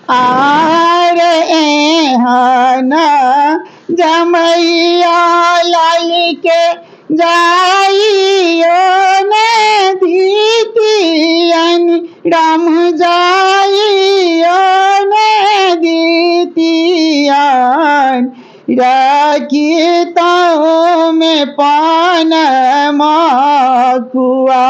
आर एहन जमैया लाल के जाइयो ने दीतियन, राम जाइयो ने दीतियन, रखी में पान माखुआ।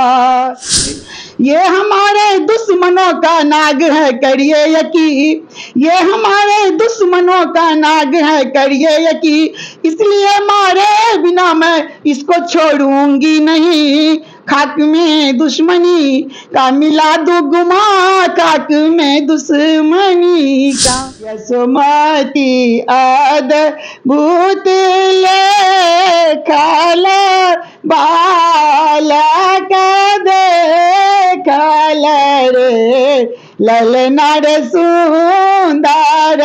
ये हमारे दुश्मनों का नाग है करिए यकीन, ये हमारे दुश्मनों का नाग है करिए यकीन, इसलिए मारे बिना मैं इसको छोड़ूंगी नहीं। खाक में दुश्मनी का मिला दुगुमा, खाक में दुश्मनी का। यशोमती अद्भुत ले खाला बालक देखल रे, ललना रे सुंदर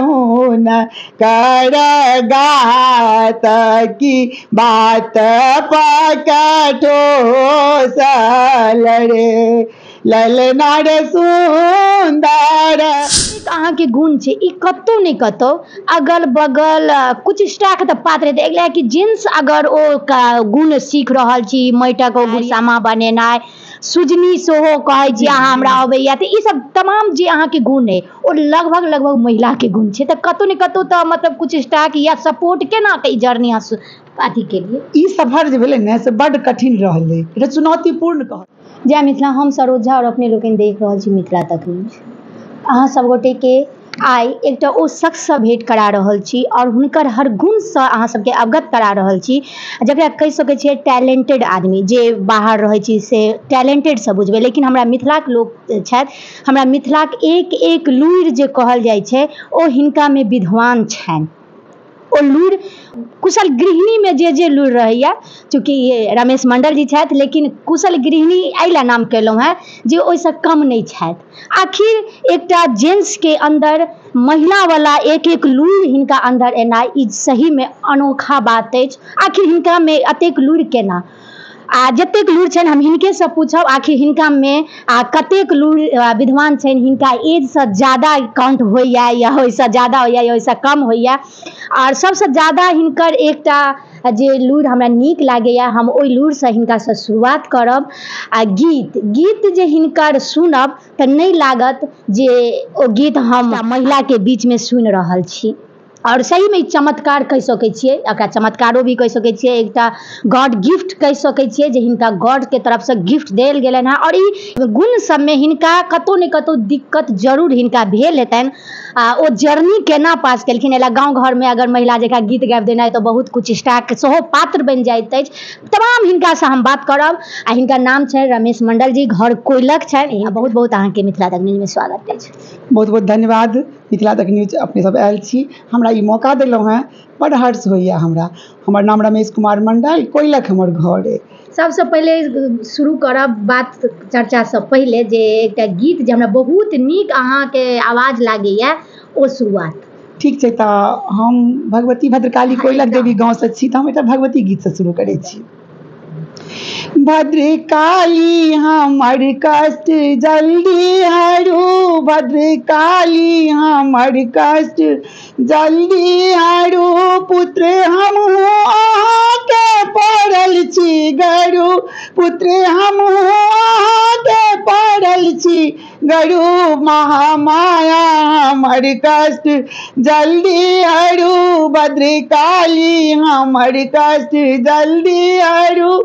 हुन कर गात की बात पकठो सल रे, ललना रे सुंदर। अहाँके गुण छै ई कतौ नहि कतौ अगल बगल कुछ स्टाक तऽ पात्र हेतै, एहि लए कि जेंट्स अगर ओ गुण सीख रहल छी, माटिक ओ सामा बनेनाइ, सुजनी सेहो कहै छी अहाँ हमरा अबैया, तऽ ई सब तमाम जे अहाँके गुण अइ ओ लगभग लगभग महिलाके गुण छै। तऽ कतौ ने कतौ तऽ मतलब कुछ स्टाक या सपोर्ट केना कऽ ई जर्नी अहाँ अथी केलियै? ई सफर जे भेलै ने से बड्ड कठिन रहलै, एकटा चुनौतीपूर्ण कहल। जय मिथिला, हम सरोज झा और अपने लोकनि देख रहल छी मिथिला तक न्यूज। अहाँ सब गोटेके आइ एकटा ओ शख्ससँ भेँट करा रहल छी और हुनकर हर गुणसँ अहाँ सबके अवगत करा रहल छी, जकरा कहि सकै छियै टैलेंटेड आदमी। जे बाहर रहै छी से टैलेंटेडसँ बुझबै, लेकिन हमरा मिथिलाके लोक छथि, हमरा मिथिलाके एक एक लुरि जे कहल जाइ छै ओ हिनकामे विद्वान छनि। ओ लुरि कुशल गृहिणीमे जे जे लुरि रहैया, चूँकि रमेश मंडल जी छथि, लेकिन कुशल गृहिणी एहि लए नाम केलहुँ हेँ जे ओहिसँ कम नहि छथि। आखिर एकटा जेंट्सके अन्दर महिलावला एक एक लुरि हिनका अन्दर एनाइ ई सहीमे अनोखा बात अछि। आखिर हिनकामे एतेक लुरि केना, आ जतेक लुरि छनि हम हिनकेसँ पूछब, आखिर हिनकामे आ कतेक लुरि विद्वान छनि, हिनका एजसँ ज्यादा काउंट होइया या ओहिसँ ज्यादा होइया या ओहिसँ कम होइया। आओर सबसँ ज्यादा हिनकर एकटा जे लुरि हमरा नीक लागैया, हम ओहि लुरिसँ हिनकासँ शुरुआत करब। आ गीत गीत जे हिनकर सुनब तऽ नहि लागत जे ओ गीत हम महिलाके बीचमे सुनि रहल छी। और सहीमे ई चमत्कार कहि सकै छियै, एकरा चमत्कारो भी कहि सकै छियै, एकटा गॉड गिफ्ट कहि सकै छियै जे हिनका गॉडके तरफसँ गिफ्ट देल गेलनि हेँ। और ई गुण सबमे हिनका कतौ ने कतौ दिक्कत जरूर हिनका भेल हेतनि, आ ओ जर्नी केना पास केलखिन। एहि गाँव घरमे अगर महिला जकाँ गीत गाबि देनाइ तऽ बहुत कुछ स्टाक सेहो पात्र बनि जाइत अछि। तमाम हिनकासँ हम बात करब आ हिनकर नाम छनि रमेश मंडल जी, घर कोइलख छनि। बहुत बहुत अहाँके मिथिला तक न्यूजमे स्वागत अछि। बहुत बहुत धन्यवाद। मिथिला तक न्यूज अपने सब आयल छी, हमरा ई मौका देलहुँ हेँ, बड्ड हर्ष होइए हमरा। हमर नाम रमेश कुमार मंडल, कोइलख हमर घर अइ। सबसँ पहिले शुरू करब बात चर्चासँ पहिले जे एकटा गीत जे हमरा बहुत नीक अहाँके आवाज लागैया ओ शुरुआत। ठीक छै, तऽ हम भगवती भद्रकाली कोइलख देवी गाँवसँ छी, तऽ हम एकटा भगवती गीतसँ शुरू करै छी। भद्रकाली हमर कष्ट जल्दी हरू, भद्रकाली हमर कष्ट जल्दी हरू, पुत्र हमहूँ अहाँके पड़ल छी गरू, पुत्र हमहूँ अहाँके पड़ल छी गरू, महामाया हमर कष्ट जल्दी हरू, भद्रकाली हमर कष्ट जल्दी हरू।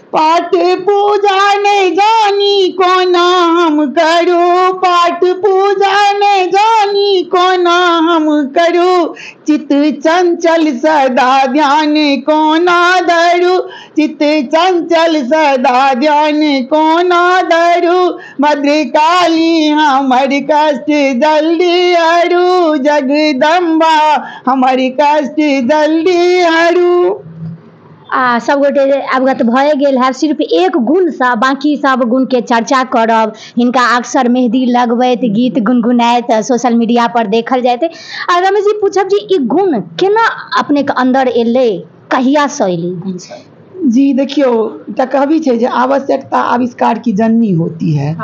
पाठ पूजा नहि जानी कोना हम करू, पाठ पूजा नहि जानी कोना हम करू, चित चंचल सदा ध्यान कोना धरू, चित चंचल सदा ध्यान कोना धरू, भद्रकाली हमर कष्ट जल्दी हरू, जगदम्बा हमर कष्ट जल्दी हरू। आ सब गोटे अवगत भए गेल है सिर्फ एक गुणसँ, बाँकी सब गुणके चर्चा करब। हिनका अक्सर मेहदी लगबैत गीत गुनगुनाइत सोशल मीडिया पर देखल जाइत। आ रमेश जी पूछब जे ई गुण केना अपनेके अन्दर एलै, कहियासँ एलै गुण सब? जी देखियौ, एकटा कहबी छै जे आवश्यकता आविष्कार की जननी होती है।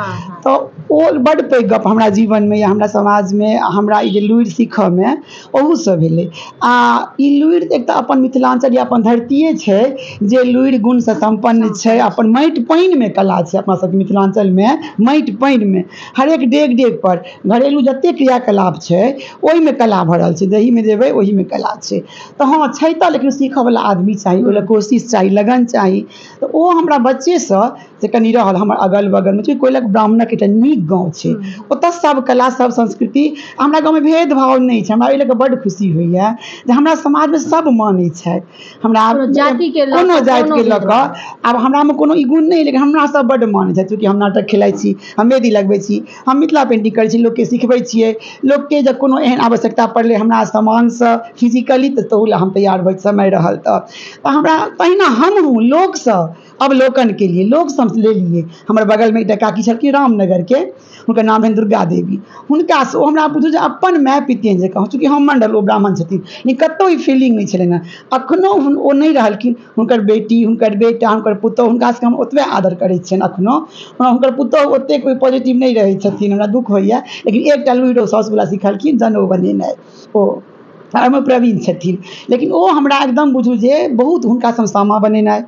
तऽ ओ बड्ड पैघ गप हमरा जीवनमे या हमरा समाजमे हमरा ई जे लुरि सीखऽमे ओहूसँ भेलै। आ ई लुरि एक तऽ अपन मिथिलाञ्चल या अपन धरतिए छै जे लुरि गुणसँ सम्पन्न छै, अपन माटि पानिमे कला छै। अपना सबके मिथिलाञ्चलमे माटि पानिमे हरेक डेग डेग पर घरेलू जते क्रियाकलाप छै ओहिमे कला भरल छै, दहीमे देबै ओहिमे कला छै। तऽ हँ छै तऽ, लेकिन सीखऽवला आदमी चाही, ओहि लए कोशिश चाही, लगन चाही। तऽ ओ हमरा बच्चेसँ से कनि रहल। हमर अगल बगलमे चूँकि कोइलख ब्राह्मणक एकटा नीक गाँव छै, ओतऽ सब कला सब संस्कृति, हमरा गाँवमे भेदभाव नहि छै। हमरा एहि लऽ कऽ बड्ड खुशी होइए जे हमरा समाजमे सब मानै छथि हमरा, कोनो जातिके लऽ कऽ। आब हमरामे कोनो ई गुण नहि, लेकिन हमरा सब बड्ड मानै छथि। चूँकि हम नाटक खेलाइ छी, हम मेहदी लगबै छी, हम मिथिला पेन्टिंग करै छी, लोकके सिखबै छियै। लोकके जब कोनो एहन आवश्यकता पड़लै हमरा समानसँ फिजिकली, तऽ तहू लए हम तैयार भऽ समय रहल तऽ हमरा तहिना हमहूँ लोकसँ अवलोकन केलियै, लोकसँ हम लेलियै। हमर बगलमे एकटा काकी छलखिन रामनगरके, हुनकर नाम भेल दुर्गा देवी। हुनकासँ ओ हमरा बुझू जे अपन माय पितियन जकाँ, चूँकि हम मण्डल, ओ ब्राह्मण छथिन, लेकिन कतहु ई फीलिंग नहि छलनि हेँ। एखनो ओ नहि रहलखिन, हुनकर बेटी, हुनकर बेटा, हुनकर पुतोहु, हुनका सबके हम ओतबे आदर करै छियनि एखनो। हुनकर पुतोहु ओतेक पॉजिटिव नहि रहै छथिन, हमरा दुःख होइए, लेकिन एकटा लुरि ओ साउसवला सिखलखिन, जनउ बनेनाइ, ओ ओहिमे प्रवीण छथिन। लेकिन ओ हमरा एकदम बुझू जे बहुत हुनकासँ हम सामा बनेनाइ,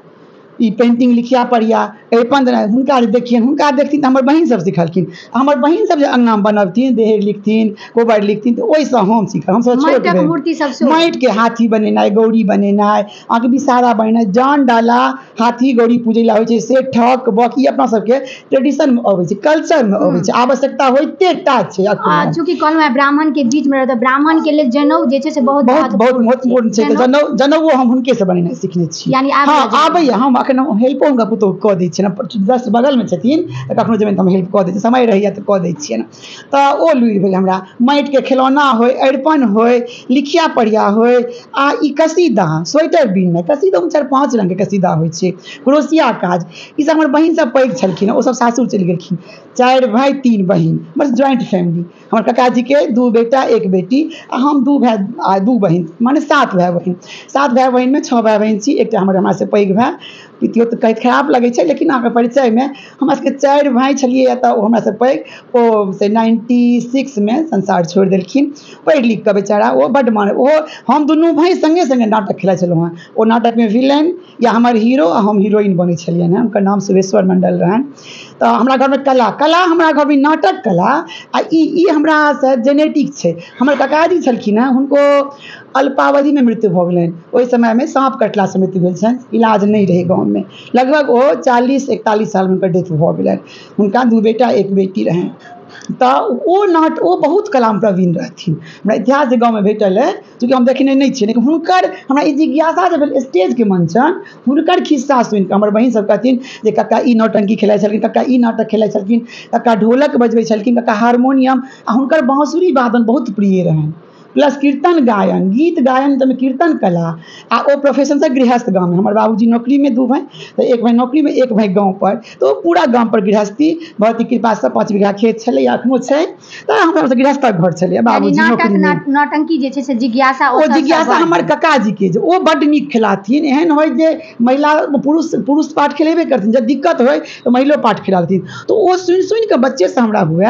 ई पेन्टिंग, लिखिया पढ़िया, अरिपन देनाइ, हुनका जे देखियनि, हुनका देखथिन तऽ हमर बहिन सब सिखलखिन। हमर बहिन सब जे अङ्गनामे बनबथिन, देहरि लिखथिन, कोबर लिखथिन, तऽ ओहिसँ हम सिखल। हमसब छोट भेल माटिके हाथी बनेनाइ, गौरी बनेनाइ, अहाँके विषहारा बनेनाइ, जान डाला, हाथी गौरी पूजै लए होइ छै से, ठक बक, ई अपना सबके ट्रेडिशनमे अबै छै, कल्चरमे अबै छै, आवश्यकता होइते टा छै। अखन चूँकि कहलहुँ ब्राह्मणके बीचमे रहै, ब्राह्मणके लेल जनउ जे छै से बहुत बहुत बहुत महत्वपूर्ण छै। तऽ जनउ जनउओ हम हुनकेसँ बनेनाइ सिखने छी। हँ आबैए, हम एखन हेल्पो हुनका पुतोहु कऽ दै छियनि, जस्ट बगलमे छथिन, तऽ कखनो जेबनि तऽ हम हेल्प कऽ दै छियै, समय रहैए तऽ कऽ दै छियनि। तऽ ओ लुरि भेल हमरा। माटिके खेलौना होइ, अरिपन होइ, लिखिया पढ़िया होइ, आ ई कसीदा, स्वेटर बिननाइ, कसीदामे 4-5 रङ्गके कसीदा होइ छै, क्रोसिया काज, ई सब हमर बहिन सब पैघ छलखिन, ओ सब सासुर चलि गेलखिन। 4 भाय 3 बहिन, बस ज्वाइंट फैमिली। हमर काकाजीके 2 बेटा 1 बेटी, आ हम 2 भाय आ 2 बहिन, माने 7 भाय बहिन। 7 भाय बहिनमे 6 भाय बहिन छी। एकटा हमर हमरासँ पैघ भाय, पितियो तऽ कहैत खराब लगै छै, लेकिन अहाँके परिचयमे हमरा सबके 4 भाय छलियै तऽ ओ हमरासँ पैघ, ओ से 96मे संसार छोड़ि देलखिन। पढ़ि लिख कऽ बेचारा ओ बड्ड मानै। ओहो हम दुनू भाय सङ्गे सङ्गे नाटक खेलाइ छलहुँ हेँ। ओ नाटकमे विलेन या हमर हीरो आ हम हीरोइन बनै छलियनि हेँ। हुनकर नाम शुभेश्वर मण्डल रहनि। तऽ हमरा घरमे कला कला हमरा घरमे नाटक कला आ ई हमरासँ जेनेटिक छै। हमर काकाजी छलखिन हेँ, हुनको अल्पावधिमे मृत्यु भऽ गेलनि। ओहि समयमे साँप कटलासँ मृत्यु भेल छनि, इलाज नहि रहै गाँवमे। लगभग ओ 40-41 सालमे हुनकर डेथ भऽ गेलनि। हुनका 2 बेटा 1 बेटी रहनि। तऽ ओ नाट ओ बहुत कलामे प्रवीण रहथिन। हमरा इतिहास जे गाँवमे भेटल अइ, चूँकि हम देखने नहि छियै, लेकिन हुनकर हमरा ई जिज्ञासा जे भेल स्टेजके मंचन, हुनकर खिस्सा सुनिकऽ हमर बहिन सब कहथिन जे कक्का ई नौटंकी खेलाइ छलखिन, कक्का ई नाटक खेलाइ छलखिन, कक्का ढोलक बजबै छलखिन, कक्का हारमोनियम, आ हुनकर बाँसुरी वादन बहुत प्रिय रहनि, प्लस कीर्तन गायन, गीत गायन, तऽ कीर्तन कला। आ ओ प्रोफेशनसँ गृहस्थ गाममे, हमर बाबूजी नौकरीमे 2 भाय, तऽ 1 भाय नौकरीमे, 1 भाय गाँव पर, तऽ ओ पूरा गाम पर गृहस्थी, भगवती कृपासँ 5 बीघा खेत छलैए, एखनो छै। तऽ हमरा सबके गृहस्थक घर छलैए, बाबूजी नौकरीमे। नौटंकी जे छै से जिज्ञासा, ओ जिज्ञासा हमर काकाजीके जे ओ बड्ड नीक खेलाथिन। एहन होइ जे महिला पुरुष पुरुष पाठ खेलेबे करथिन, जब दिक्कत होइ तऽ महिलो पाठ खेलाथिन। तऽ ओ सुनि सुनि कऽ बच्चेसँ हमरा हुए।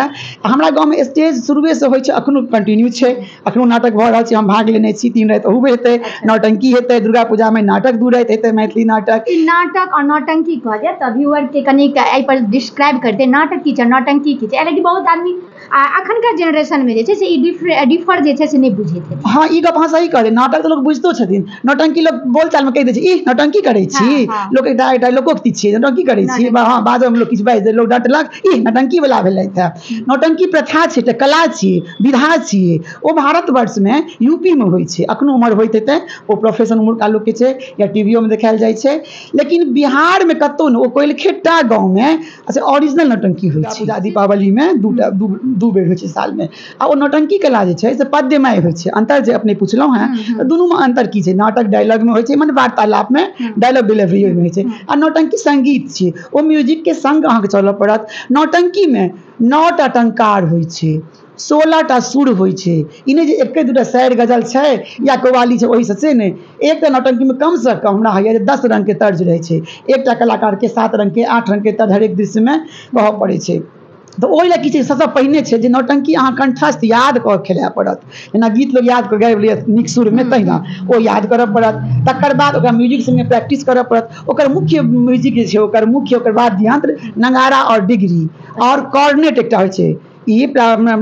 हमरा गाँवमे स्टेज शुरुएसँ होइ छै, एखनो कंटिन्यू छै, एखनो नाटक भऽ रहल छै, हम भाग लेने छी। 3 राति ओहू हेतै, नौटंकी हेतै, दुर्गा पूजामे नाटक 2 राति हेतै, मैथिली नाटक। ई नाटक और नौटंकी कहल जाय तऽ व्यूअर के कनिक एहि पर डिस्क्राइब करतै, नाटक की छै, नौटंकी की छै। लेकिन बहुत आदमी आ अखनका जेनरेशनमे जे छै से ई डिफर जे छै से नहि बुझैत हेतै। हँ, ई गप अहाँ सही कहलियै। नाटक तऽ लोक बुझितो छथिन, नौटंकी लोक बोलचालमे कहि दै छै, ई नौटंकी करै छी। लोक एकटा एकटा लोकोक्ति छियै, नौटंकी करै छी। हँ, बाजऽमे लोक किछु बाजि, लोक डँटलक, ई नौटंकी वला भेलथि हेँ। नौटंकी प्रथा छै, एकटा कला छियै, विधा छियै। ओ भारतवर्षमे यूपीमे होइ छै, एखनो उम्हर होइत हेतै, ओ प्रोफेशन उम्हरका लोकके छै या टीवीओमे देखायल जाइ छै। लेकिन बिहारमे कतहु नहि, ओ कोइलखेटा गाँवमे अच्छा ओरिजिनल नौटंकी होइ छै। दीपावलीमे 2 बेर होइ छै सालमे। आ ओ नौटंकी कला जे छै से पद्यमय होइ छै। अन्तर जे अपने पुछलहुँ हेँ, तऽ दुनूमे अन्तर की छै? नाटक डायलॉगमे होइ छै, मने वार्तालापमे डायलॉग डिलीवरी ओहिमे होइ छै, आ नौटंकी सङ्गीत छियै, ओ म्यूजिकके सङ्ग अहाँके चलऽ पड़त। नौटंकीमे 9टा टंकार होइ छै, 16टा सुर होइ छै। ई नहि जे एके 2टा शायर गजल छै या कव्वाली छै ओहिसँ, से नहि। एकटा नौटंकीमे कमसँ कम हमरा होइए जे 10 रङ्गके तर्ज रहै छै। एकटा कलाकारके 7 रङ्गके 8 रङ्गके तर्ज हरेक दृश्यमे कहऽ पड़ै छै। तऽ ओहि लए की छै, सबसँ पहिने छै जे नौटंकी अहाँ कंठस्थ याद कऽ खेलाय पड़त। जेना गीत लोक याद कऽ गाबि लिअ नीक सुरमे, तहिना ओ याद करऽ पड़त। तकर बाद ओकरा म्यूजिक सङ्गे प्रैक्टिस करऽ पड़त। ओकर मुख्य म्यूजिक जे छै, ओकर मुख्य ओकर वाद्य यंत्र नगाड़ा आओर डिगरी आओर कॉर्नेट एकटा होइ छै। ई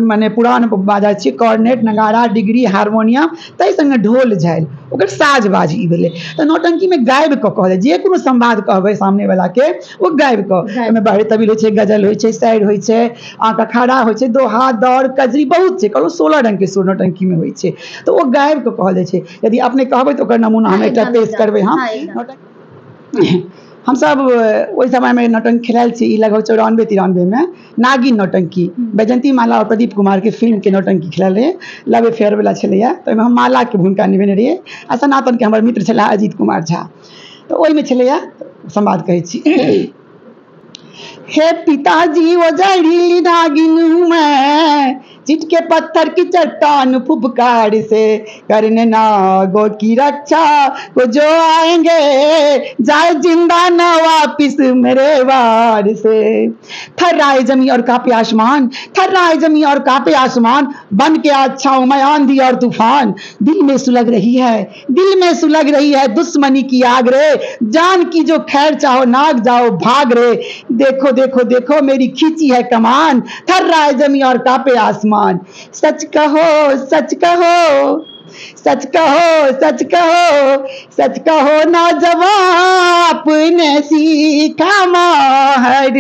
मने पुरान बाजा छियै, कॉर्नेट, नगाड़ा, डिगरी, हारमोनियम, ताहि सङ्गे ढोल झालि, ओकर साज बाज ई भेलै। तऽ नौटंकीमे गाबि कऽ कहल जाइ, जे कोनो संवाद कहबै सामनेवलाके ओ गाबि कऽ। ओहिमे बहरे तवील होइ छै, गजल होइ छै, शायर होइ छै, अहाँके खड़ा होइ छै, दोहा, दौड़, कजरी बहुत छै। कहलहुँ 16 रङ्गके सुर नौटंकीमे होइ छै, तऽ ओ गाबि कऽ कहल जाइ छै। यदि अपने कहबै तऽ ओकर नमूना हम एकटा पेश करबै। हम हमसब ओहि समयमे नौटंकी खेलायल छी, ई लगभग 94 93मे नागिन नौटंकी, वैजयंती माला और प्रदीप कुमारके फिल्मके नौटंकी खेलायल रहियै। लव अफेयर वला छलैया, तऽ ओहिमे हम मालाके भूमिका निभेने रहियै आ सनातनके हमर मित्र छलाह अजीत कुमार झा। तऽ ओहिमे छलैया संवाद कहै छी। हे पिताजी वो जहरीली नागिन हूँ मैं, चिटके पत्थर की चट्टान फुफकार से, करने नागों की रक्षा को जो आएंगे, जाए जिंदा न वापिस मेरे वार से। थर्राए जमी और कांपे आसमान, थर्राए जमी और कांपे आसमान, बन के अच्छा हूँ मैं आंधी और तूफान। दिल में सुलग रही है, दिल में सुलग रही है दुश्मनी की आग रे, जान की जो खैर चाहो नाग जाओ भाग रे। देखो देखो देखो मेरी खींची है कमान, थर्राए जमी और कांपे आसमान। सच कहो सच कहो सच कहो सच कहो सच कहो नौजवान, आपने सीखा माहर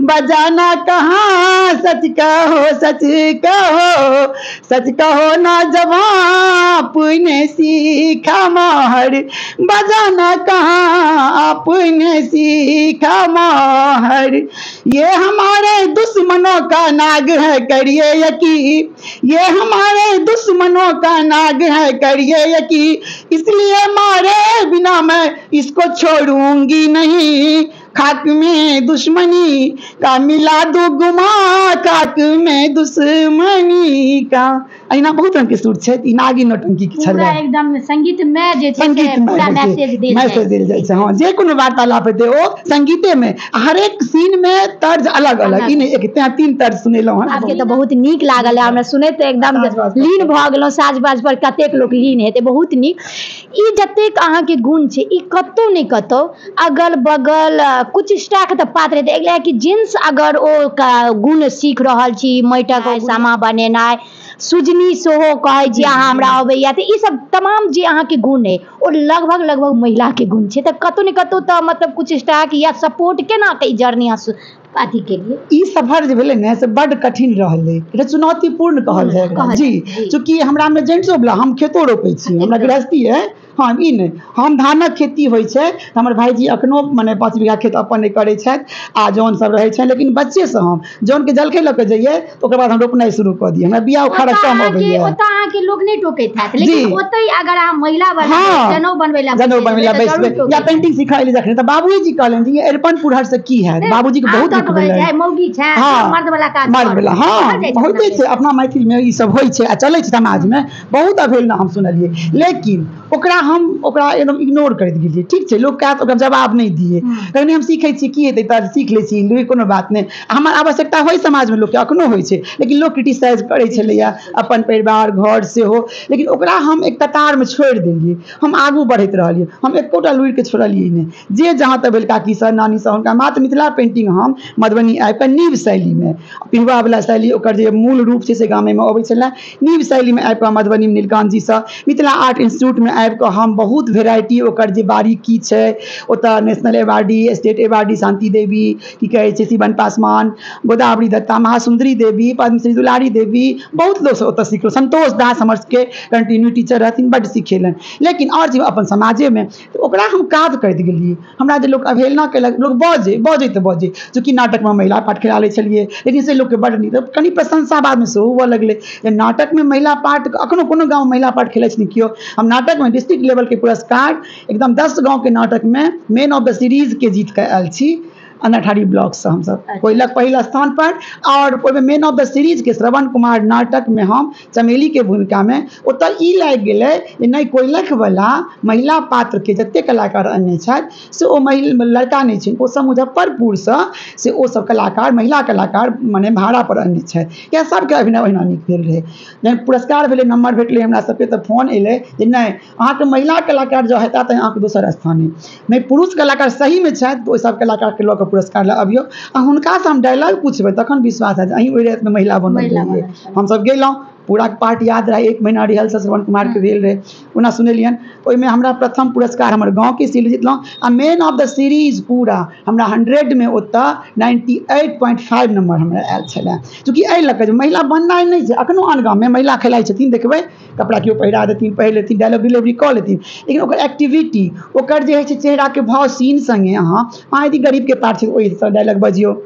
बजाना कहाँ। सच कहो सच कहो सच कहो नौजवान, आपने सीखा माहर बजाना कहाँ, आपने सीखा माहर। ये हमारे दुश्मनों का नाग है करिए यकीन, ये हमारे दुश्मनों का नाग है करिए यकीन, इसलिए मारे बिना मैं इसको छोड़ूंगी नहीं। खाक में दुश्मनी का मिला दू गुमा, खाक में दुश्मनी का। अहिना बहुत रंग के सुर छै। ई नागिन नौटंकी के छलै एकदम संगीतमय जे छै से पूरा मैसेज देल मैसेज देल जाइ छै। हाँ, जे कोनो वार्तालाप हेतै ओ संगीते में, हरेक सीन में तर्ज अलग अलग, ई नहि एक तीन तर्ज सुनेलहुँ हन। आपके तऽ बहुत नीक लागल है, हमरा सुनैत एकदम लीन भऽ गेलहुँ। साज बाज पर कतेक लोक लीन हेतै, बहुत नीक। ई जतेक अहाँके गुण छै ई कतौ नहि कतौ अगल बगल कुछ स्टाक तऽ पात्र हेतै। एहि लए कि जेंट्स अगर ओ गुण सीख रहल छी, माटिक सामा बनेनाइ, सुजनी सेहो कहै छी अहाँ हमरा अबैया, तऽ ई सब तमाम जे अहाँके गुण अइ ओ लगभग लगभग महिलाके गुण छै। तऽ कतौ ने कतौ तऽ मतलब कुछ स्टाक या सपोर्ट केना के ई जर्नी अथी केलियै? ई सफर जे भेलै ने से बड्ड कठिन रहलै, एकटा चुनौतीपूर्ण कहल जाय एकरा जी। चूँकि हमरामे जेंट्सो वला, हम खेतो रोपै छी, हमरा गृहस्थी अइ। हाँ, ई नहि, हम धानक खेती होइ छै, हमर भाईजी अखनो मने 5 बीघा खेत अपन नहि करै छथि आ जौन सब रहै छनि, लेकिन बच्चेसँ हम जौनके जलखै लऽ कऽ जइयै तऽ ओकर बाद हम रोपनाइ शुरू कऽ दियै। हमरा बिया उखाड़ऽ कम अबैया। ओतऽ अहाँके लोक नहि टोकैत हैत, लेकिन ओतै अगर अहाँ महिला जनउ बनबै लए जनउ बनबै लए बैसबै या पेंटिंग सिखै लए जखन, तऽ बाबूजी कहलनि जे अरिपन पुरहर से की हैत। बाबूजीके बहुत दुख भेलनि। मौगी छै, मर्द वाला काज, मर्द वाला। हाँ, होइते छै अपना मैथिलमे ई सब होइ छै आ चलै छै समाजमे, बहुत अवहेलना हम सुनलियै, लेकिन ओकरा हम ओकरा एकदम इग्नोर करैत गेलियै। ठीक छै, लोक कहत ओकरा जवाब नहि दियै, कखनी हम सीखै छी की हेतै तऽ सीख लै छी, कोनो बात नहि। हमर आवश्यकता होइ समाजमे लोकके अखनो होइ छै, लेकिन लोक क्रिटिसाइज करै छलैया अपन परिवार घर सेहो, लेकिन ओकरा हम एक कतारमे छोड़ि देलियै। हम आगू बढ़ैत रहलियै, हम एकोटा लुरिके छोड़लियै नहि। जे जहाँ तक भेल काकीसँ नानीसँ हुनका मात्र मिथिला पेंटिंग हम मधुबनी आबिकऽ नीव शैलीमे, पिहुआवला शैली ओकर जे मूल रूप छै से गामेमे अबै छलै, नीव शैलीमे आबिकऽ मधुबनीमे नीलकान्त जीसँ मिथिला आर्ट इंस्टीट्यूटमे आबिकऽ हम बहुत वेराइटी ओकर जे बारीकी छै, ओतऽ national awardee, state awardee Shanti Devi, की कहै छै शिवन पासवान, गोदावरी दत्ता, महासुन्दरी देवी, पद्मश्री दुलारी देवी, बहुत लोकसँ ओतऽ सिखलहुँ। संतोष दास हमर सबके कंटिन्यू टीचर रहथिन, बड्ड सिखेलनि। लेकिन आओर जे अपन समाजेमे तऽ ओकरा हम काज करैत गेलियै। हमरा जे लोक अवहेलना केलक, लोक बजै बजै तऽ बजै, चूँकि नाटकमे महिला पार्ट खेला लै छलियै, लेकिन से लोकके बड्ड नीक कनि प्रशंसा बादमे सेहो हुअ लगलै जे नाटकमे महिला पार्ट अखनो कोनो गाँवमे महिला पार्ट खेलै छथिन केओ। हम नाटकमे डिस्ट्रिक्ट लेवलके पुरस्कार एकदम 10 गाँवके नाटकमे मैन ऑफ the सीरीजके जीत कऽ आयल छी। अंधराठाढ़ी ब्लॉकसँ हमसभ कोइलख पहिल स्थान पर। आओर ओहिमे man of the सीरीजके Shravan Kumar नाटकमे हम चमेलीके भूमिकामे, ओतऽ ई लागि गेलै जे नहि, कोइलखवला महिला पात्रके जतेक कलाकार अनने छथि से ओ महिला लड़का नहि छै, ओसभ मुजफ्फरपुरसँ से ओसभ कलाकार महिला कलाकार मने भाड़ा पर अनने छथि। इएह सभके अभिनय ओहिना नीक भेल रहै। जहन पुरस्कार भेलै, नम्बर भेटलै हमरा सबके, तऽ फोन एलै जे नहि, अहाँके महिला कलाकार जँ हेता तऽ अहाँके दोसर स्थान अइ, नहि पुरुष कलाकार सहीमे छथि तऽ ओहि सब कलाकारके लऽ कऽ पुरस्कार लऽ अबियौ। आ हुनकासँ हम डायलॉग पुछबै तखन विश्वास हैत अहीं ओहि रातिमे महिला बनल रहियै। हमसभ गेलहुँ, पूरा पार्ट याद रहै, 1 महीना रिहर्सल श्रवण कुमारके भेल रहै, ओना सुनेलियनि। ओहिमे हमरा प्रथम पुरस्कार हमर गाँवके सील जितलहुँ आ मैन ऑफ the series पूरा हमरा 100मे ओतऽ 98.5 नम्बर हमरा आयल छलै। चूँकि एहि लऽ कऽ जे महिला बननाइ नहि छै, एखनो आन गाममे महिला खेलाइ छथिन, देखबै कपड़ा केओ पहिरा देथिन, पहिर लेथिन, डायलॉग डिलीवरी कऽ लेथिन, लेकिन ओकर एक्टिविटी, ओकर जे होइ छै चेहराके भाव सीन सङ्गे अहाँ यदि गरीबके पार्ट छै ओहिसँ डायलॉग बजियौ,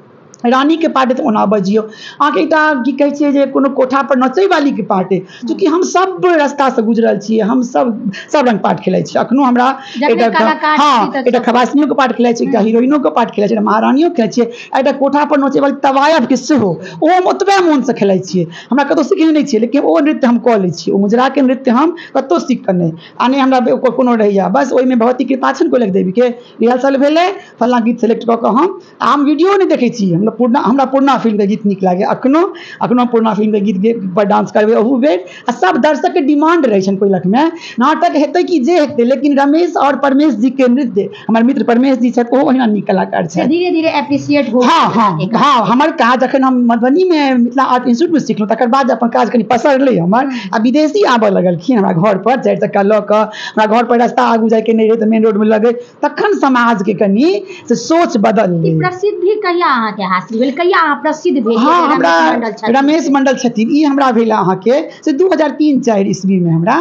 रानीके पार्ट तऽ ओना बजियौ, अहाँके एकटा की कहै छियै जे कोनो कोठापर नचैवालीके पार्ट अइ, चूँकि हम सब रास्तासँ गुजरल छियै, हम सब सब रङ्ग पार्ट खेलाइ छियै। एखनो हमरा एकटा, हँ, एकटा खबासनियोके पार्ट खेलाइ छियै, एकटा हीरोइनोके पार्ट खेलाइ छियै, एकटा महारानियोके खेलाइ छियै, एकटा कोठापर नचैवाली तवायफके सेहो, ओ हम ओतबे मोनसँ खेलाइ छियै। हमरा कतहु सिखने नहि छियै, लेकिन ओ नृत्य हम कऽ लै छियै, ओ मुजराके नृत्य हम कतहु सीख कऽ नहि, आ नहि हमरा ओकर कोनो रहैए, बस ओहिमे भगवती कृपा छनि कोइलख देवीके। रिहर्सल भेलै, फल्लाँ गीत सेलेक्ट कऽ कऽ हम वीडियो नहि देखै छी, हमरा पुरना फिल्मके गीत नीक लागैए, एखनो एखनो पुरना फिल्मके गीत पर डांस करबै ओहू बेर। आ सब दर्शकके डिमांड रहै छनि कोइलखमे, नाटक हेतै कि जे हेतै, लेकिन रमेश आओर परमेश जीके नृत्य, हमर मित्र परमेश जी छथि, ओहो ओहिना नीक कलाकार छथि, धीरे धीरे एप्रिसिएट हो। हँ हँ हँ, हमर काज जखन हम मधुबनीमे मिथिला आर्ट इंस्टीट्यूटमे सिखलहुँ तकर बाद अपन काज कनि पसरलै हमर, आ विदेशी आबऽ लगलखिन हमरा घर पर, 4 चक्का लऽ कऽ हमरा घर पर रास्ता आगू जाइके नहि रहै तऽ मेन रोडमे लगै, तखन समाजके कनि से सोच बदललै। प्रसिद्धि कहिया अहाँके हासिल भेल, कहिया अहाँ प्रसिद्ध भेल? हँ, हमरा रमेश मंडल छथिन, ई हमरा भेल अहाँके से 2003-4 ईस्वीमे हमरा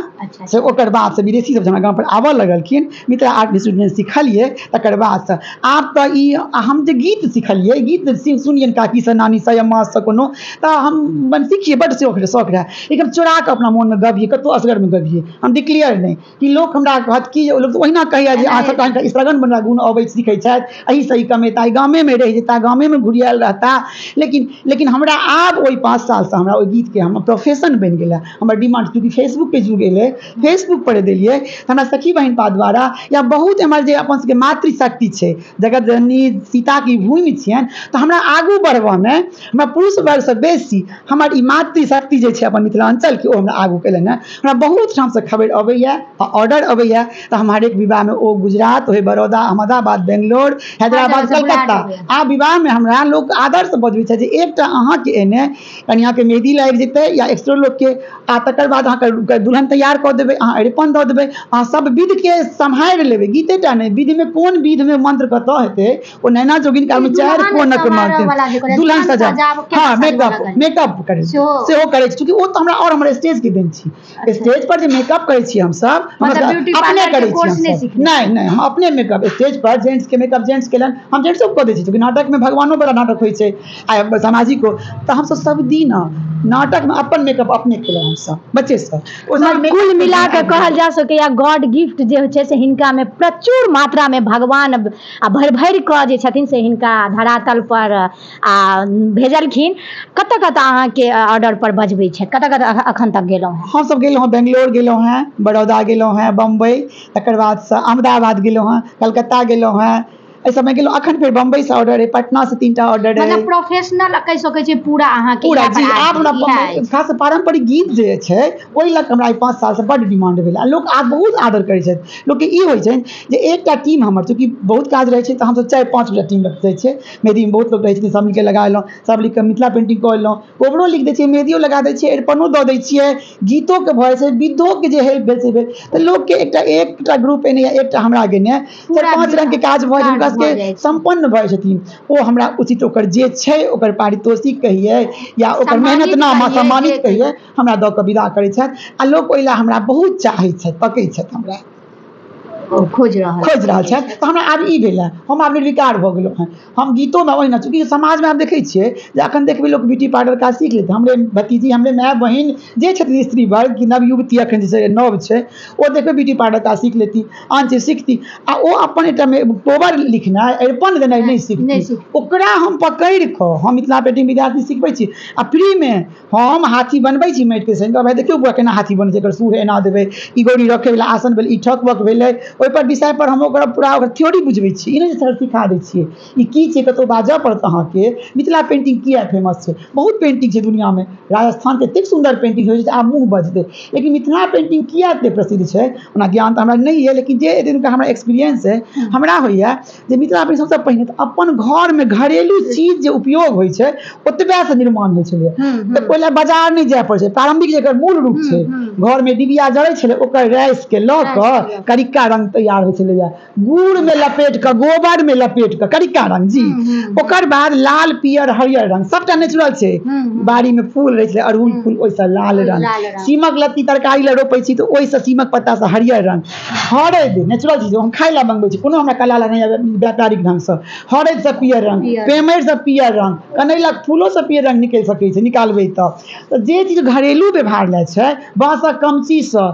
से, ओकर बादसँ विदेशी सब हमरा गाँव पर आबऽ लगलखिन, मिथिला आर्ट इंस्टीट्यूटमे सिखलियै, तकर बादसँ आब तऽ ई हम जे गीत सिखलियै, गीत सुनियनि काकीसँ, नानीसँ या माँसँ कोनो, तऽ हम सिखियै, बड्ड शौक रहै, लेकिन हम चोरा कऽ अपना मोनमे गबियै, कतहु असगरमे गबियै, हम डिक्लेयर नहि कि लोक हमरा कहत कि लोक ओहिना कहैए जे अहाँ सबटा स्त्रगण बला गुण अबै सीखै छथि, एहिसँ ई कमेता, गामेमे रहि जेता, गामेमे घुरियायल रहता, लेकिन लेकिन हमरा आब ओहि 5 सालसँ हमरा ओहि गीतके हमर प्रोफेशन बनि गेलै। हमर डिमांड चूँकि फेसबुकके युग एलै, फेसबुक पर देलियै तऽ हमरा सखी बहिनपा द्वारा या बहुत एम्हर जे अपन सबके मातृशक्ति छै, जगत जननी सीताके भूमि छियनि, तऽ हमरा आगू बढ़बऽमे हमरा पुरुष वर्गसँ बेसी हमर ई मातृशक्ति जे छै अपन मिथिलाञ्चलके, ओ हमरा आगू केलनि हेँ। हमरा बहुत ठामसँ खबरि अबैए आ ऑर्डर अबैए, तऽ हम हरेक विवाहमे, ओ गुजरात होइ, बड़ौदा, अहमदाबाद, बेंगलोर, हैदराबाद, कलकत्ता, आ विवाहमे हमरा लोक आदरसँ बजबै छै जे एकटा अहाँके एने कनिआँके मेहदी लागि जेतै या एक्स्ट्रो लोकके, आ तकर बाद अहाँके दुल्हन तैयार कऽ देबै, अहाँ अरिपन दऽ देबै, अहाँ सब विधके सम्हारि लेबै, गीते टा नहि, विधिमे कोन विधमे मंत्र कतऽ हेतै, ओ नैना जोगिन कालमे 4 कोणक मंत्र, दुल्हन सजा, हँ, मेकअप मेकअप करै सेहो करै छी, चूँकि ओ तऽ हमरा आओर हमर स्टेजके देन छी, स्टेज पर जे मेकअप करै छियै हमसब, अपने करै छियै, नहि नहि, हम अपने मेकअप स्टेज पर जेंट्सके मेकअप जेंट्स केलनि, हम जेंट्सो कऽ दै छी, चूँकि नाटकमे भगवानो बला नाटक होइ छै आ सामाजिको, तऽ हमसब सब दिन नाटकमे अपन मेकअप अपने केलहुँ हमसब बच्चे सब। कुल मिला कऽ कहल जा सकैए गॉड गिफ्ट जे होइ छै से हिनकामे प्रचुर मात्रामे भगवान आ भरि भरि कऽ जे छथिन से हिनका धरातल पर आ भेजलखिन। कतऽ कतऽ अहाँके ऑर्डर पर बजबै छथि, कतऽ कतऽ अखन तक गेलहुँ हेँ? हमसब गेलहुँ हेँ बेंगलोर गेलहुँ हेँ, बड़ौदा गेलहुँ हेँ, बम्बई, तकर बादसँ अहमदाबाद गेलहुँ हेँ, कलकत्ता गेलहुँ हेँ, एहि सबमे गेलहुँ। अखन फेर बम्बईसँ ऑर्डर अइ, पटनासँ 3टा ऑर्डर अइ। मतलब प्रोफेशनल कहि सकै छियै पूरा अहाँके पूरा जी। आब हमरा खास पारम्परिक गीत जे छै ओहि लऽ कऽ हमरा 5 सालसँ बड्ड डिमांड भेल आ लोक आब बहुत आदर करै छथि। लोकके ई होइ छनि जे एकटा टीम हमर, चूँकि बहुत काज रहै छै तऽ हमसब 4-5 गोटा टीम रखै छियै, मेहदीमे बहुत लोक रहै छथिन, सब मिलके लगा लेलहुँ, सब लिखिकऽ मिथिला पेन्टिंग कऽ लेलहुँ, कोबरो लिख दै छियै, मेहदियो लगा दै छियै, अरिपनो दऽ दै छियै, गीतोके भऽ जाइ छै, विधोके जे हेल्प भेल से भेल, तऽ लोकके एकटा एकटा ग्रुप एने या एकटा हमरा गेने 4-5 रङ्गके काज भऽ जाइ, हुनका सबके सम्पन्न भऽ जाइ छथिन। ओ हमरा उचित ओकर जे छै ओकर पारितोषिक कहियै या ओकर मेहनत नामा सम्मानित कहियै, हमरा दऽ कऽ विदा करै छथि आ लोक ओहि लए हमरा बहुत चाहै छथि, तकै छथि हमरा। खोजि रहल छथि। तऽ हमरा आब ई भेल, हम आब निर्विकार भऽ गेलहुँ हँ। हम गीतोमे ओहिना, चूँकि समाजमे आब देखै छियै जे अखन देखबै लोक ब्यूटी पार्लर काज सीख लेतै। हमरे भतीजी, हमरे माय बहिन जे छथिन स्त्री वर्ग कि नवयुवती अखन जे छै नव छै, ओ देखबै ब्यूटी पार्लर काज सीख लेती, आन चीज सीखती, आ ओ अपन एकटा कोबर लिखनाइ अरिपन देनाइ नहि सीखती। ओकरा हम पकड़ि कऽ हम मिथिला पेंटिंग विद्यार्थी सिखबै छी आ फ्रीमे हम हाथी बनबै छी माटिके सैन। भाइ देखियौ बौआ केना हाथी बनै छै, एकर सूढ़ एना देबै, ई गौरी रखैवला आसन भेलै, ई ठक भेलै, ओहिपर विषय पर हम ओकरा पूरा ओकर थ्योरी बुझबै छी। ई नहि जे सर सिखा दै छियै, ई की छै कतहु बाजऽ पड़त अहाँके। मिथिला पेंटिंग किया फेमस छै? बहुत पेंटिंग छै दुनिआँमे, राजस्थानके एतेक सुन्दर पेंटिंग होइ छै आब मुँह बजतै, लेकिन मिथिला पेंटिंग किया एतेक प्रसिद्ध छै? ओना ज्ञान तऽ हमरा नहि यऽ, लेकिन जे एते दिनका हमरा एक्सपीरियंस अइ, हमरा होइए जे मिथिला पेंटिंग सबसँ पहिने तऽ अपन घरमे घरेलू चीज जे उपयोग होइ छै ओतबेसँ निर्माण होइ छलै, तऽ ओहि लए बाजार नहि जाय पड़ै छै। प्रारम्भिक जेकर मूल रूप छै, घरमे डिबिया जरै छलै, ओकर राइसके लऽ कऽ करिक्का रंग तैयार होइ छलैया, गुड़मे लपेट कऽ, गोबरमे लपेट कऽ करिक्का रंग जी। ओकर बाद लाल पियर हरियर रंग सबटा नेचुरल छै। बाड़ीमे फूल रहै छलै, अड़हुल फूल, ओहिसँ लाल रंग। सीमक लत्ती तरकारी लए रोपै छी तऽ ओहिसँ सीमक पत्तासँ हरियर रंग। हरैद नेचुरल चीज हम खाय लए मंगबै छी, कोनो हमरा कला लए नहि आबै व्यापारिक ढंगसँ। हरैदसँ पियर रंग, पेमैरसँ पियर रंग, कनैलक फूलोसँ पियर रंग निकलि सकै छै निकालबै तऽ। जे चीज घरेलू व्यवहार लए छै, बाँसक कमचीसँ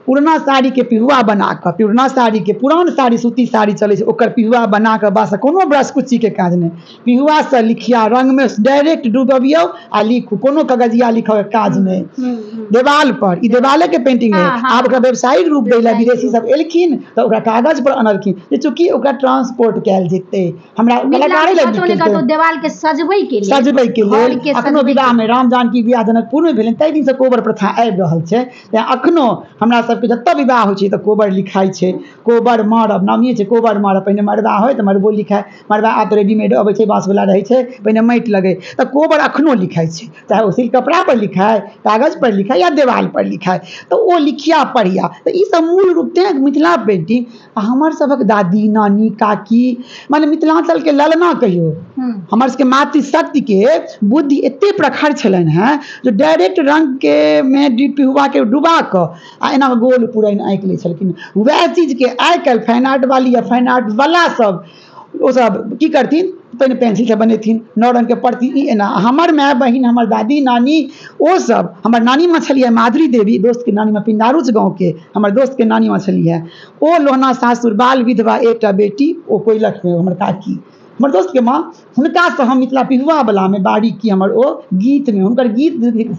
पुरना साड़ीके पिहुआ बना कऽ, पुरना साड़ीके, पुरान साड़ी सूती साड़ी चलै छै, ओकर पिहुआ बना कऽ बाँस, कोनो ब्रश कुच्चीके काज नहि, पिहुआसँ लिखिया रंगमे डायरेक्ट डुबबियौ आ लिखू, कोनो कगजिया लिखऽके काज नहि। देवाल पर, ई देवालेके पेंटिंग है, आब ओकरा व्यावसायिक रूप दै लए विदेशी सब एलखिन तऽ ओकरा कागज पर अनलखिन जे चूँकि ओकरा ट्रांसपोर्ट कयल जेतै, हमरा कलाकारे लग देवालके सजबैके लेल। अखनो विवाहमे राम जानकी विवाह जनकपुरमे भेलनि ताहि दिनसँ कोबर प्रथा आबि रहल छै, तेँ अखनो हमरा सबके जतऽ विवाह होइ छै तऽ कोबर लिखाइ छै। कोबर मारब नामिए छै, कोबर मारब। पहिने मड़बा होइ तऽ मड़बो लिखाइ, मड़बा आब तऽ रेडीमेड अबै छै, बाँसवला रहै छै, पहिने माटि लगै, तऽ कोबर अखनो लिखाइ छै, चाहे ओ सिल्क कपड़ा पर लिखाइ, कागज पर लिखाइ या देवाल पर लिखाइ, तऽ ओ लिखिया पढ़िया। तऽ ई सब मूल रूप तेँ मिथिला पेंटिंग आ हमर सभक दादी नानी काकी माने मिथिलांचलके ललना कहियौ, हमर सबके मातृशक्तिके बुद्धि एते प्रखर छलनि हेँ जे डायरेक्ट रंगके मे पिहुआके डुबा कऽ आ एना गोल पुरैन आँकि लै छलखिन। वएह चीजके आइ काल्हि फाइन आर्ट वाली या फाइन आर्ट वाला सब ओसब की करथिन, पहिने पेंसिलसँ बनेथिन, 9 रंगके परती ई एना। हमर माय बहिन, हमर दादी नानी ओ सब, हमर नानी माँ छलियै माधुरी देवी, दोस्तके नानी माँ पिंडारूच गाँवके हमर दोस्तके नानी माँ छलियै, ओ लोहना सासुर बाल विधवा एकटा बेटी, ओ कोइलखमे हमर काकी, हमर दोस्तके माँ, हुनकासँ हम मिथिला पिहुआ वलामे बारीकी हमर ओ गीतमे हुनकर गीत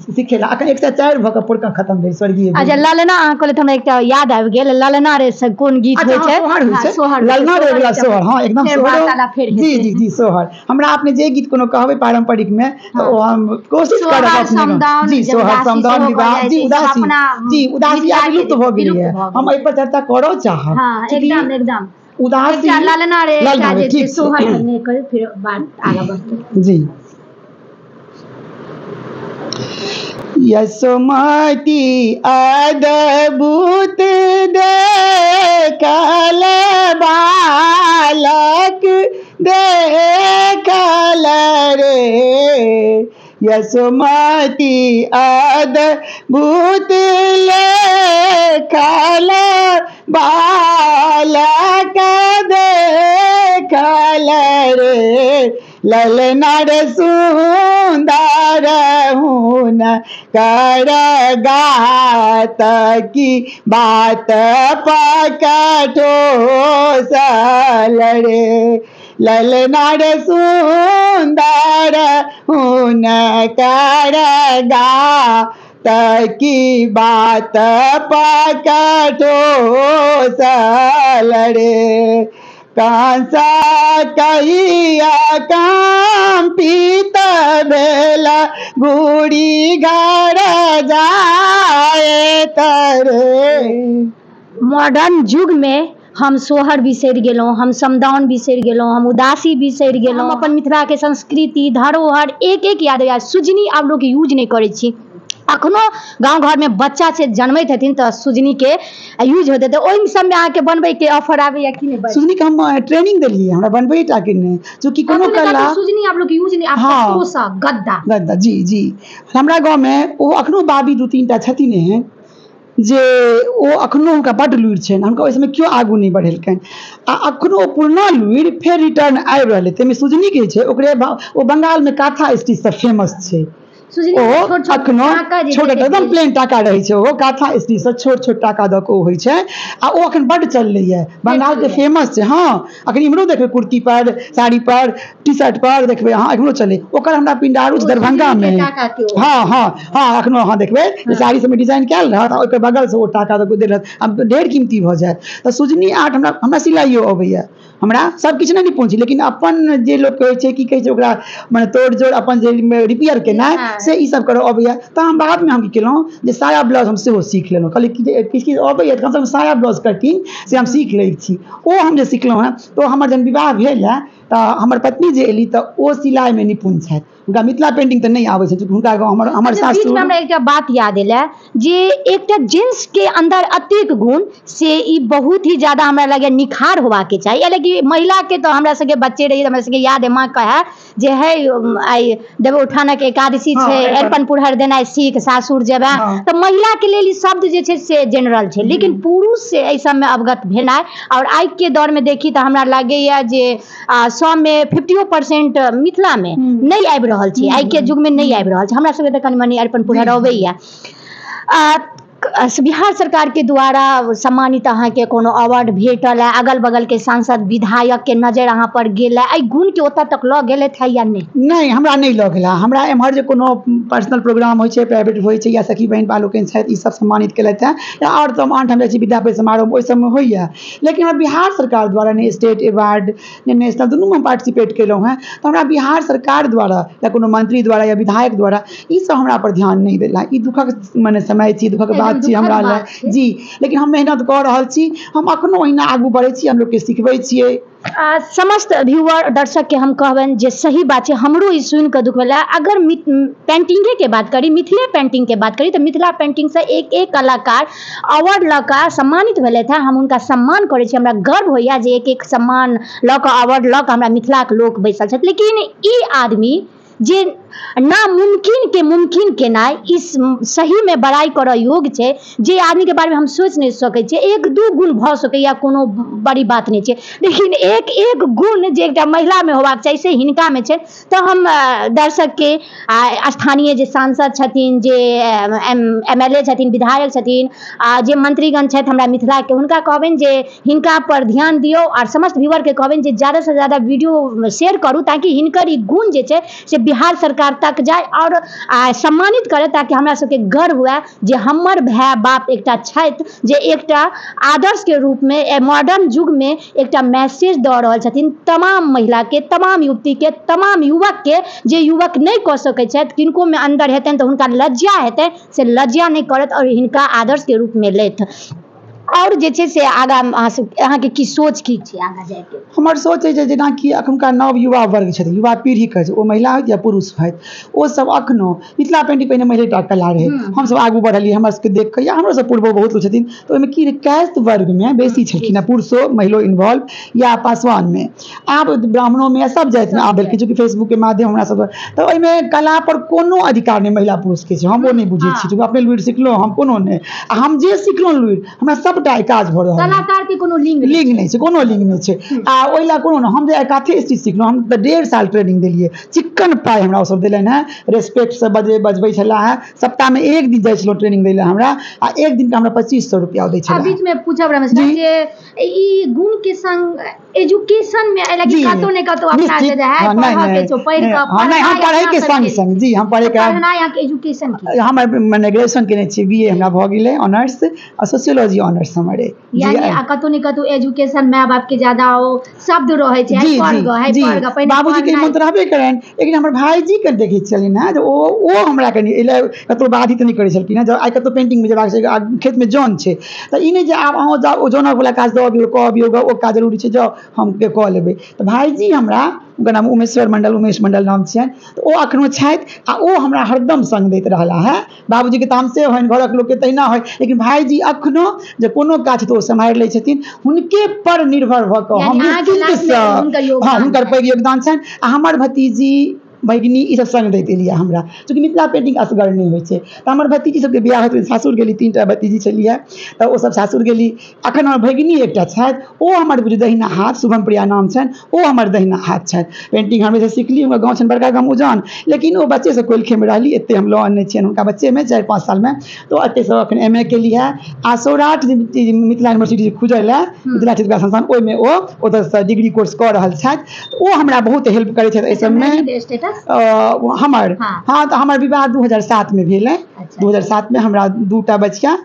सिखेला। अखन 104 भऽ कऽ पोरका खतम भेल स्वर्गीय। अच्छा ललना अहाँ कहलियै तऽ हमरा एकटा याद आबि गेल, ललना रे से कोन गीत होइ छै? सोहर होइ छै, ललना रे वला सोहर। हाँ एकदम सोहर, जी जी जी सोहर। हमरा अपने जे गीत कोनो कहबै पारंपरिकमे तऽ ओ हम कोशिश करब। जी सोहर समदाउन विवाह जी उदासी, जी उदासी आब विलुप्त भऽ गेलैए, हम एहि पर चर्चा करऽ चाहब। एकदम एकदम उदासी ललना रे ठीक सोहर नहि करू, फिर बात आगाँ बढ़तै। जी यशोमती अद्भुत देखल बालक देखल रे, यशोमती अद्भुत लेखल बालक देखल रे, ललना रे सुंदर हुन कर गात की बात पकठो सल रे, ललना रे सुंदर हुन कर गात की बात पकठो सल रे, कांसा कहिया कांपित भेला गुड़ी घर जाए तरे। मॉडर्न युग में हम सोहर बिसरि गेलहुँ, हम समदाउन बिसरि गेलहुँ, हम उदासी बिसरि गेलहुँ, हम अपन मिथिलाके संस्कृति धरोहर एक एक याद होइए। सुजनी आब लोक यूज नहि करै छी, अखनो गाँव घरमे बच्चा से जनमैत हेथिन तऽ सुजनीके यूज होइत हेतै। ओहि सबमे अहाँके बनबैके ऑफर आबैया कि नहि? सुजनीके हम ट्रेनिंग देलियै, हमरा बनबै टा के नहि, चूँकि कोनो कला सुजनी आब लोक यूज नहि, आब गद्दा गद्दा। जी जी हमरा गाँवमे ओ अखनो बाबी 2-3 टा छथिन एहन जे ओ अखनो हुनका बड्ड लुरि छनि, हुनका ओहि समय केओ आगू नहि बढ़ेलकनि आ अखनो ओ पुरना लुरि फेर रिटर्न आबि रहलै। ताहिमे सुजनीके जे छै ओकरे ओ बंगालमे काँथा स्टिचसँ फेमस छै। ओ अखनो छोट एकदम प्लेन टाका रहै छै, ओ काँथा स्टिचसँ छोट छोट टाका दऽ कऽ ओ होइ छै आ ओ अखन बड्ड चललैए, बंगालके फेमस छै। हँ, अखन इम्हरो देखबै कुर्ती पर, साड़ी पर, टी शर्ट पर देखबै अहाँ, एखनो चलै। ओकर हमरा पिंडारूच दरभंगामे, हँ हँ हँ, अखनो अहाँ देखबै जे साड़ी सबमे डिजाइन कयल रहत आ ओहिके बगलसँ ओ टाका दऽ कऽ देल रहत, आब ढेर कीमती भऽ जायत। तऽ सुजनी आर्ट हमरा हमरा सिलाइयो अबैए, हमरा सब किछु नहि निपुण छी, लेकिन अपन जे लोक कहै छै की कहै छै ओकरा, मने तोड़ जोड़ अपन जे रिपेयर केनाइ से ई सब करऽ अबैए। तऽ हम बादमे हम की केलहुँ जे साया ब्लाउज हम सेहो सीख लेलहुँ। कहलियै कि जे किछु किछु अबैए तऽ कमसँ कम साया ब्लाउज कटिंग से हम सीख लै छी। ओ हम जे सिखलहुँ हेँ तऽ हमर जहन विवाह भेल हेँ तऽ हमर पत्नी जे एली तऽ ओ सिलाइमे निपुण छथि, हुनका मिथिला पेंटिंग तऽ नहि आबै छै, हुनका गाँव हमर हमर सासुर। बीचमे हमरा एकटा बात याद एलै जे एकटा जेंट्स के अंदर अतेक गुण से ई बहुत ही ज्यादा हमरा लगैए निखार होबाके चाही। यानी महिला के तऽ हमरा सबके बच्चे रहियै, हमरा सबके याद है माँ कहै जे है आइ देवउठानक एकादशी छै, अरिपन पुरहर देनाइ सीख, सासुर जेबै, तऽ महिला के लेल ई शब्द जे छै से जेनरल छै, लेकिन पुरुष से एहि सबमे अवगत भेनाइ। आओर आइके दौरमे देखी तऽ हमरा लागैए जे 100मे 50% मिथिलामे नहि आबि रहल छै, आइके युगमे नहि आबि रहल छै। हमरा सबके तऽ कनि मनि अरिपन पुरहर अबैए। बिहार सरकारके द्वारा सम्मानित अहाँके कोनो अवार्ड भेटल है, अगल बगलके सांसद विधायकके नजर अहाँ पर गेल है, एहि गुणके ओतऽ तक लऽ गेलथि है या नहि? नहि, हमरा नहि लऽ गेला। हमरा एम्हर जे कोनो पर्सनल प्रोग्राम होइ छै, प्राइवेट होइ छै, या सखी बहिनपा लोकनि छथि, ई सब सम्मानित केलथि हेँ, या आओर तऽ हम आन ठाम जाइ छी विद्यापति समारोह ओहि सबमे होइए, लेकिन हमरा बिहार सरकार द्वारा नहि स्टेट अवार्ड नहि नेशनल दुनूमे हम पार्टिसिपेट केलहुँ हेँ, तऽ हमरा बिहार सरकार द्वारा या कोनो मंत्री द्वारा या विधायक द्वारा ई सब हमरा पर ध्यान नहि देला। ई दुखक मने समय छी, दुखक बात छी हमरा लए जी, लेकिन हम मेहनत कऽ रहल छी, हम अखनो ओहिना आगू बढ़ै छी, हम लोकके सिखबै छियै। समस्त व्यूअर दर्शकके हम कहबनि जे सही बात छै, हमरो ई सुनिकऽ दुख भेलै। अगर पेंटिंगेके बात करी, मिथिले पेंटिंगके बात करी, तऽ मिथिला पेंटिंगसँ एक एक कलाकार अवार्ड लऽ कऽ सम्मानित भेलथि हेँ। हम हुनका सम्मान करै छी, हमरा गर्व होइए जे एक एक सम्मान लऽ कऽ अवार्ड लऽ कऽ हमरा मिथिलाके लोक बैसल छथि। लेकिन ई आदमी जे नामुमकिन के मुमकिन केनाइ ई सहीमे बड़ाइ करऽ योग्य छै, जे आदमीके बारेमे हम सोचि नहि सकै छियै। एक दू गुण भऽ सकैए, कोनो बड़ी बात नहि छै, लेकिन एक एक गुण जे एकटा महिलामे होबाक चाही से हिनकामे छै। तऽ हम दर्शकके आ स्थानीय जे सांसद छथिन, जे MLA छथिन, विधायक छथिन, आ जे मंत्रीगण छथि हमरा मिथिलाके, हुनका कहबनि जे हिनका पर ध्यान दियौ। आओर समस्त व्यूअरके कहबनि जे ज़्यादासँ ज़्यादा वीडियो शेयर करू ताकि हिनकर ई गुण जे छै से बिहार सरकार तक जाय और सम्मानित करे, ताकि हमरा सबके गर्व हुए जे हमर भाय बाप एकटा छथि जे एकटा आदर्श के रूप में मॉडर्न युग में एकटा मैसेज दऽ रहल छथिन तमाम महिला के, तमाम युवती के, तमाम युवक के। जे युवक नहि कऽ सकै छथि, किनको में अंदर हेतनि तऽ हुनका लज्जा हेतनि, से लज्जा नहि करत और हिनका आदर्श के रूप में लेत। और जे छै से आगाँ अहाँके की सोच की छै आगाँ जाइके? हमर सोच अछि जेनाकि एखुनका नव युवा वर्ग छथिन, युवा पीढ़ी कहै छै, ओ महिला होथि या पुरुष होथि, ओ सब अखनो मिथिला पेंटिंग पहिने महिले टा कला रहै, हमसब आगू बढ़लियै, हमरा सबके देख कऽ या हमरो सब पूर्वो बहुत लोक छथिन, तऽ ओहिमे की कायस्थ वर्गमे बेसी छलखिन हेँ, पुरुषो महिलो इन्वॉल्व, या पासवानमे, आब ब्राह्मणोमे या सब जातिमे आब भेलखिन, चूँकि फेसबुकके माध्यम हमरा सब, तऽ ओहिमे कला पर कोनो अधिकार नहि महिला पुरुषके छै, हम ओ नहि बुझै छी, चूँकि अपने लुरि सिखलहुँ हम कोनो नहि, आ हम जे सिखलहुँ लुरि हमरा सबटा काज भऽ रहल, कलाकार के कोनो लिंग नहि छै, कोनो लिंग नहि छै। आ ओहि लए कोनो हम जे काथे स्टिच सिखलहुँ, हम तऽ 1.5 साल ट्रेनिंग देलियै, चिक्कन पाइ हमरा ओसब देलनि हेँ, रेस्पेक्टसँ बजबै छलाह हेँ। सप्ताहमे एक दिन जाइ छलहुँ ट्रेनिंग दै लए हमरा, आ एक दिनके हमरा 2500 रुपया दै छलाह। बीचमे पूछब रमेश जे ई गुण के संग एजुकेशन में कि कतौ ने कतौ अपना जे है पढ़ऽ के छौ, पढ़ि कऽ नहि, हम पढ़ै के संग संग जी हम पढ़ै के अहाँके एजुकेशन की? हम मने ग्रेजुएशन केने छी, BA हमरा भऽ गेलै ऑनर्स, आ सोशियोलॉजी ऑनर्स हमर। यानी कतौ ने कतौ एजुकेशन my बाप के ज्यादा ओ शब्द रहै छै, पढ़ गऽ है पढ़ गऽ। पहिने बाबूजी के मन तऽ रहबे करनि, लेकिन हमर भाईजी के देखै छलियनि हेँ जे ओ हमरा कनि कतौ बाधित नहि करै छलखिन हेँ। जब आइ कतौ पेंटिंगमे जेबाक छै, खेतमे जन छै, तऽ ई नहि जे आब अहाँ जाउ ओ जनक वला काज दऽ अबियौ कऽ अबियौ, ओ काज जरूरी छै, जाउ हम के कऽ लेबै। तऽ भाईजी हमरा, हुनकर नाम उमेश्वर मंडल, उमेश मंडल नाम छियनि, तऽ ओ अखनो छथि आ ओ हमरा हरदम संग दैत रहला हेँ। बाबूजीके तामसे होइन, घरक लोकके तहिना होइ, लेकिन भाईजी अखनो जे कोनो काज तऽ ओ सम्हारि लै छथिन, हुनके पर निर्भर भऽ कऽ हम निश्चिन्तसँ, हँ हुनकर पैघ योगदान छनि। आ हमर भतीजी भगिनी ई सब संग दैत एलियै हमरा। चूँकि मिथिला पेंटिंग असगर नहि होइ छै। तऽ हमर भतीजी सबके बियाह होइत सासुर गेली, 3टा भतीजी छलियै तऽ ओ सब सासुर गेली। अखन हमर भगिनी एकटा छथि, ओ हमर बुझू दहिना हाथ, शुभम प्रिया नाम छनि, ओ हमर दहिना हाथ छथि। पेंटिंग हमरे से सिखली, हुनकर गाँव छनि बड़का गाम उजान, लेकिन ओ बच्चेसँ कोइलखेमे रहली, एते हम लऽ अनने छियनि हुनका बच्चेमे 4-5 सालमे। तऽ एतयसँ अखन MA केली है आ सौराठ मिथिला यूनिवर्सिटी खुजल है, मिथिला चित्रकला संस्थान, ओहिमे ओ ओतऽसँ डिग्री कोर्स कऽ रहल छथि। ओ हमरा बहुत हेल्प करै छथि एहि सबमे। हमर हाँ, तऽ हमर विवाह 2007 मे भेल है। 2007 मे हमरा 2टा बचिया,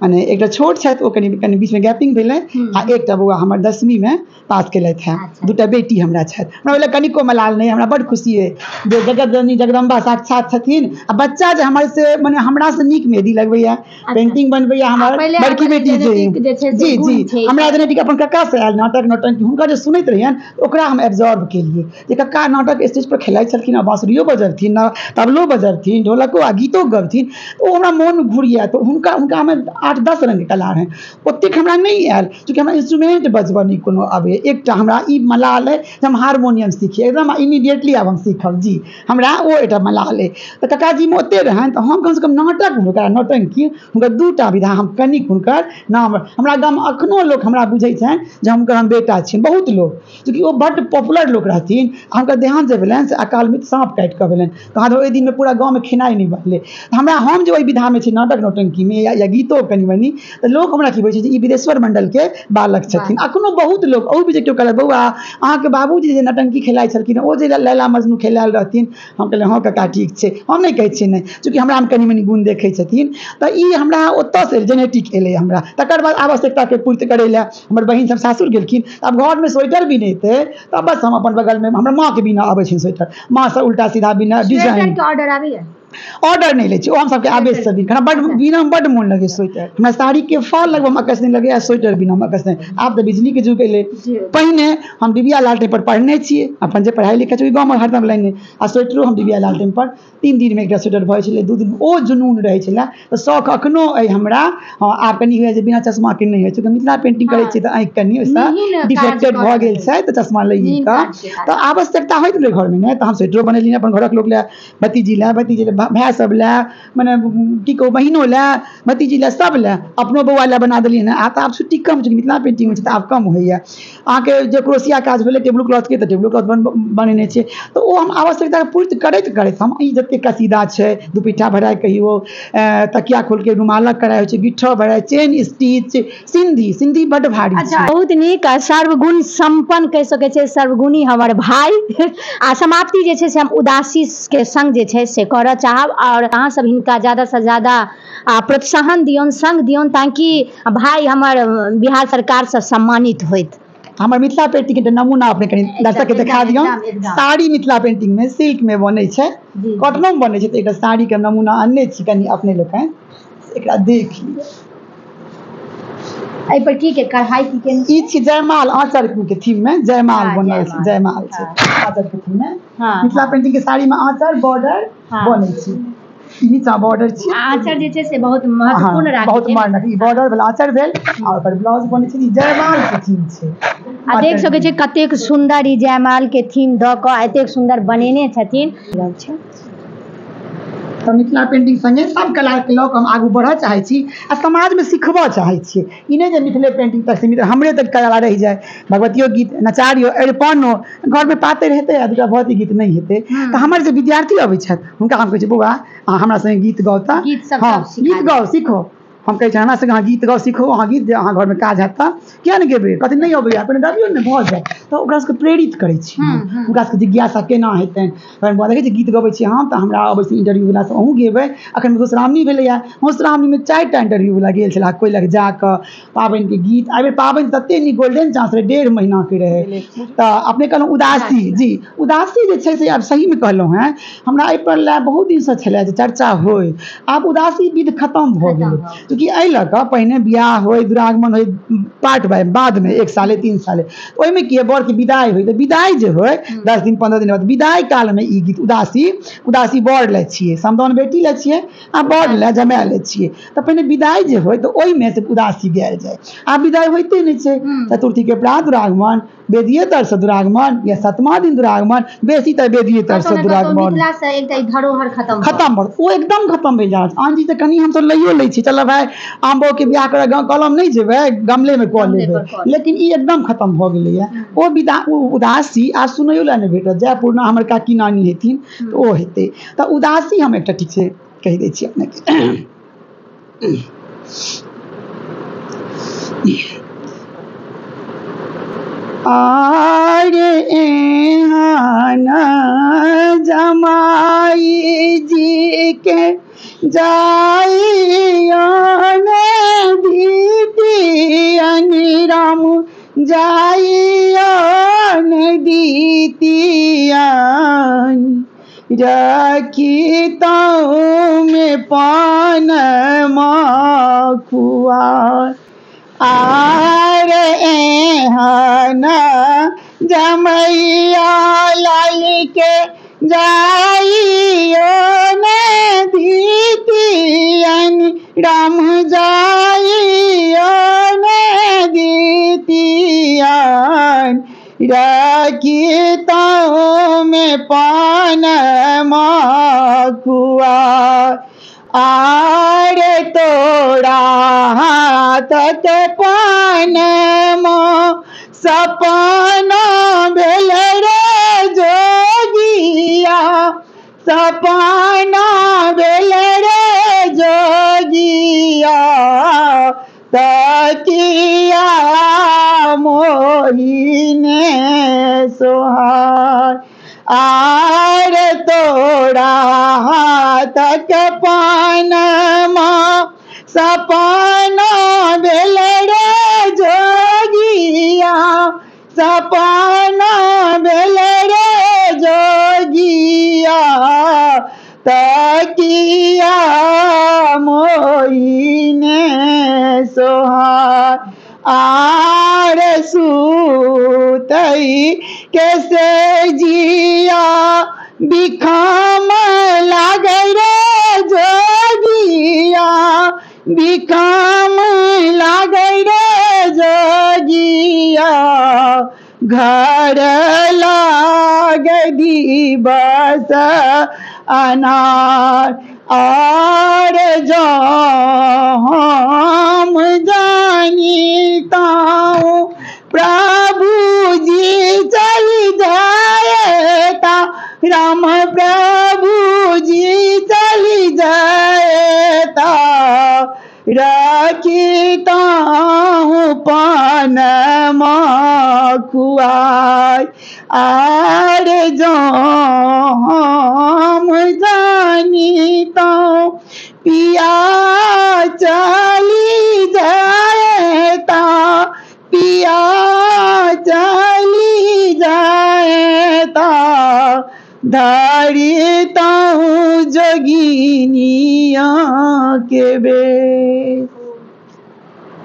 माने एकटा छोट छथि, ओ कनि कनि बीचमे गैपिंग भेलै, आ एकटा बौआ हमर 10वीं मे पास केलथि हेँ। 2टा बेटी हमरा छथि। हमरा ओहि लए कनिको मलाल नहि, हमरा बड्ड खुशी अइ जे जगत जननी जगदम्बा साक्षात छथिन। आ बच्चा जे हमर से मने हमरा से नीक मेहदी लगबैया, पेंटिंग बनबैया हमर बड़की बेटी जे। जी जी, हमरा जेनेटिक अपन कक्का से आयल नाटक नौटंकी, हुनकर जे सुनैत रहियनि ओकरा हम एब्जॉर्ब केलियै। जे कक्का नाटक स्टेज पर खेलाइ छलखिन आ बाँसुरियो बजबथिन, तबलो बजबथिन, ढोलको आ गीतो गबथिन, तऽ ओ हमरा मोन घुरिया। तऽ हुनकामे 8-10 रङ्गके कला रहनि, ओतेक हमरा नहि आयल, चूँकि हमरा इंस्ट्रूमेंट बजबऽ नहि कोनो अबैए। एकटा हमरा ई मलाल अइ जे हम हारमोनियम सीखी, एकदम इमीडिएटली आब हम सीखब। जी, हमरा ओ एकटा मलाल अइ। तऽ काकाजीमे ओतेक रहनि तऽ हम कमसँ कम नाटक हुनका नौटंकी हुनकर 2टा विधा हम कनिक हुनकर नाम, हमरा गाममे अखनो लोक हमरा बुझै छनि जे हुनकर हम बेटा छियनि, बहुत लोक, चूँकि ओ बड्ड पॉपुलर लोक रहथिन। आ हुनकर देहान्त जे भेलनि से अकाल मृत्यु साँप काटि कऽ भेलनि, तऽ ओहि दिनमे पूरा गाँवमे खेनाइ नहि बनलै। तऽ हमरा हम जे ओहि विधामे छी नाटक नौटंकीमे या गीतो कनि मनि, तऽ लोक हमरा की बुझै छै जे ई बिदेश्वर मण्डलके बालक छथिन। अखनो बहुत लोक अहू बीच केओ कहलक, बौआ अहाँके बाबूजी जे नौटंकी खेलाइ छलखिन, ओ जे लैला मजनू खेलायल रहथिन। हम कहलियै हँ कका ठीक छै, हम नहि कहै छियै नहि, चूँकि हमरामे कनि मनि गुण देखै छथिन। तऽ ई हमरा ओतऽसँ जेनेटिक एलै हमरा। तकर बाद आवश्यकताके पूर्ति करै लए हमर बहिन सब सासुर गेलखिन, आब घरमे स्वेटर बिनेतै तऽ बस हम अपन बगलमे हमरा माँके बिना अबै छनि स्वेटर, माँसँ उल्टा सीधा बिना डिजाइन ऑर्डर आबैया, ऑर्डर नहि लै छी, ओ हम सबके आवेशसँ बिन। हमरा बड्ड बिना बड्ड मोन लगैए स्वेटर, हमरा साड़ीके फॉल लगबैमे अकछ नहि लगैए, स्वेटर बिना अकछ नहि। आब तऽ बिजलीके युग एलै, पहिने हम डिबिया लालटेन पर पढ़ने छियै, अपन जे पढ़ाइ लिखाइ छै ओहि गाँवमे हरदम लाइन, आ स्वेटरो हम डिबिया लालटेन पर 3 दिनमे एकटा स्वेटर भऽ जाइ छलै, 2 दिन, ओ जुनून रहै छलै। तऽ शौक अखनो अइ हमरा। हँ, आब कनि होइए जे बिना चश्माके नहि होइ छै, मिथिला पेंटिंग करै छियै तऽ आँखि कनि ओहिसँ डिफेक्टेड भऽ गेल छै, तऽ चश्मा लैए कऽ तऽ आवश्यकता होइत रहै घरमे नहि, तऽ हम स्वेटरो बनेलियै अपन घरक लोक लए, भतीजी लए, भतीजी लए, भाय सब लए, मने की कहू बहिनो लए, भतीजी लए, सब लए, अपनो बौआ लए बना देलियै हँ। आब तऽ आब छुट्टी कम छै, मिथिला पेंटिंग होइ छै तऽ आब कम होइए। अहाँके जे क्रोशिया काज भेलै टेबुल क्लॉथके, तऽ टेबुल क्लॉथ बनेने छियै। तऽ ओ हम आवश्यकताके पूर्ति करैत करैत हम ई जतेक कसीदा छै, दुपट्टा भराइ कहियो, तकिया खोलके रुमालक कढ़ाइ होइ छै, गिट्ठा भराइ, चेन स्टिच, सिन्धी, सिन्धी बड्ड भारी छै। बहुत नीक आ सर्वगुण सम्पन्न कहि सकै छै, सर्वगुणी हमर भाय। आ समाप्ति जे छै से हम उदासीके संग जे छै से करऽ चाहब, आओर अहाँ सब हिनका ज़्यादासँ ज़्यादा प्रोत्साहन दियौन, संग दियौन, ताकि भाय हमर बिहार सरकारसँ सम्मानित होइत। हमर मिथिला पेंटिंग के नमूना अपने कनि दर्शक के देखा दियौ। साड़ी मिथिला पेंटिंग में सिल्क में बनै छै, कॉटनो में बनै छै, तऽ एकटा साड़ी के नमूना अनने छी, कनि अपने लोकनि एकरा देख लिअ। एहि पर की के कढ़ाई की के? ई छी जयमाल, आंचर के थीम में जयमाल बनल छै, जयमाल छै आंचर के थीम में। मिथिला पेंटिंग के साड़ी में आंचर बॉर्डर बनै छै, नीचा बॉर्डर छै। आंचर जे छै से बहुत महत्वपूर्ण राखै छै, बहुत मानक ई बॉर्डर वाला आंचर भेल, आ ओकर ब्लाउज बनै छै। ई जयमाल के थीम छै। आ देख सकै छी कतेक सुंदर ई जयमाल के थीम दऽ कऽ एतेक सुंदर बनेने छथिन। तऽ मिथिला पेंटिंग संगे सब कला के लऽ कऽ हम आगू बढ़ऽ चाहै छी आ समाजमे सिखबऽ चाहै छियै। ई नहि जे मिथिले पेंटिंग तक सीमित हमरे तक कला रहि जाय, भगवतियो गीत, नचारियो, अरिपनो, घरमे पातरि हेतै आ 2टा भगवती गीत नहि हेतै। तऽ हमर जे विद्यार्थी अबै छथि हुनका हम कहै छी, बौआ अहाँ हमरा संगे गीत गाउ, तऽ हँ गीत गाउ सीखो। हम कहै छी हमरा संगे अहाँ गीत गाउ सीखो, अहाँ गीत जे अहाँ घरमे काज हैत तऽ किया नहि गेबै, कहतै नहि अबैए, पहिने गबियौ ने भऽ जायत। तऽ ओकरा सबके प्रेरित करै छी, हुनका सबके जिज्ञासा केना हेतनि। तहन बौआ देखै छी गीत गबै छी हम, तऽ हमरा अबै छै इंटरव्यू वला से अहूँ गेबै। अखन मधुश्रावणी भेलैए, मधुश्रावणीमे 4टा इंटरव्यू वला गेल छलै कोइलख जाकऽ पाबनिके गीत। एहिबेर पाबनि तते नीक गोल्डन चांस रहै, 1.5 महीनाके रहै। तऽ अपने कहलहुँ उदासी, जी उदासी जे छै से आब सहीमे कहलहुँ हेँ, हमरा एहिपर लए बहुत दिनसँ छलै जे चर्चा होइ। आब उदासी विध खतम भऽ गेलै, चूँकि एहि लऽ कऽ पहिने बियाह होइ, दुरागमन होइ, पार्ट बाय बादमे 1 साले 3 साले, ओहिमे की होइ बरके विदाइ होइ, तऽ विदाइ जे होइ 10 दिन 15 दिन बाद विदाइ कालमे ई गीत उदासी, उदासी बर लए छियै, समदाउन बेटी लए छियै आ बर लए जमाए लए छियै। तऽ पहिने विदाइ जे होइ तऽ ओहिमे से उदासी गायल जाय। आब विदाइ होइते नहि छै। चतुर्थीके प्रात दुरागमन, वेदिये तरसँ दुरागमन या 7मा दिन दुरागमन, बेसी तऽ वेदिये तरसँ दुरागमन। धरोहर खतम भऽ ओ एकदम खतम भेल जा रहल छै। आन चीज तऽ कनि हमसब लैयो लै छी, चल भाय आम बौके बियाह करऽ कलम नहि जेबै, गमलेमे कऽ लेबै, लेकिन ई एकदम खतम भऽ गेलैए। ओ विदा ओ उदासी आब सुनैयो लए नहि भेटत। जय पूर्णा हमर काकी नानी हेथिन तऽ ओ हेतै। तऽ उदासी हम एकटा ठीक छै कहि दै छी अपनेके। आरे एहन जमाई जी के जाइयन दीतियन राम जाइयन दीतियन रखितहुँ में पान मखुआ। आर एहन जमैया लाल के जाइयो ने दीतियन राम जाइयो ने दीतियन रखितहुँ में पान मखुआ। आर तोरा हाथक पान सपना भेल रे जोगिया, सपना भेल रे जोगिया, तकिया मोहिने सोहार। आर तोरा हाथक पानमा सपना भेल रे जोगिया, सपना भेल रे जोगिया, तकिया मोहिने सोहार। आर सुतई कैसे जिया बिखाम लागे रे जोगिया, बिखाम लागे रे जोगिया, घर लागे दिवस अनार। आर जो हम जानिताऊँ प्रभु जी चल जाएता, राम प्रभु जी चल जाएता, रखिताहूँ पान मखुआय। आर जो हम जानिताऊँ पिया चली जाएता, पिया चली जाएता, धरिताहूँ जोगिनिया के बेश।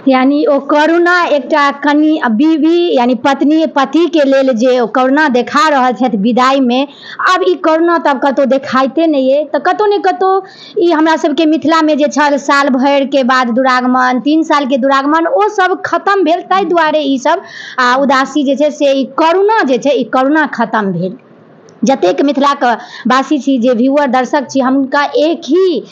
यानी ओ करुणा एकटा कनि बीवी यानी पत्नी पति के लेल जे ओ करुणा देखा रहल छथि विदाई में, आब ई करुणा तऽ आब कतहु देखाइते नहि अइ। तऽ कतहु ने कतहु ई हमरा सबके मिथिला मे जे छल साल भरि के बाद दुरागमन, 3 साल के दुरागमन, ओ सब खतम भेल। ताहि दुआरे ई सब आ उदासी जे छै से ई करुणा जे छै ई करुणा खतम भेल। जतेक मिथिलाके वासी छी, जे व्यूअर दर्शक छी, हम हुनका एक ही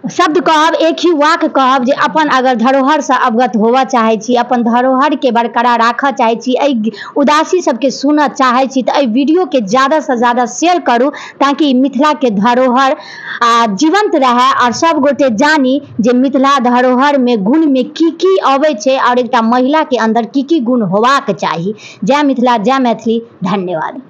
शब्द कहब, एक ही वाक्य कहब जे अपन अगर धरोहरसँ अवगत होबऽ चाहै छी, अपन धरोहरके बरकरार राखऽ चाहै छी, एहि उदासी सबके सुनऽ चाहै छी, तऽ एहि वीडियोके ज्यादासँ ज्यादा शेयर करू ताकि मिथिलाके धरोहर आ जीवन्त रहै आओर सब गोटे जानी जे मिथिला धरोहरमे गुणमे की की अबै छै आओर एकटा महिलाके अन्दर की की गुण होबाक चाही। जय मिथिला, जय मैथिली, धन्यवाद।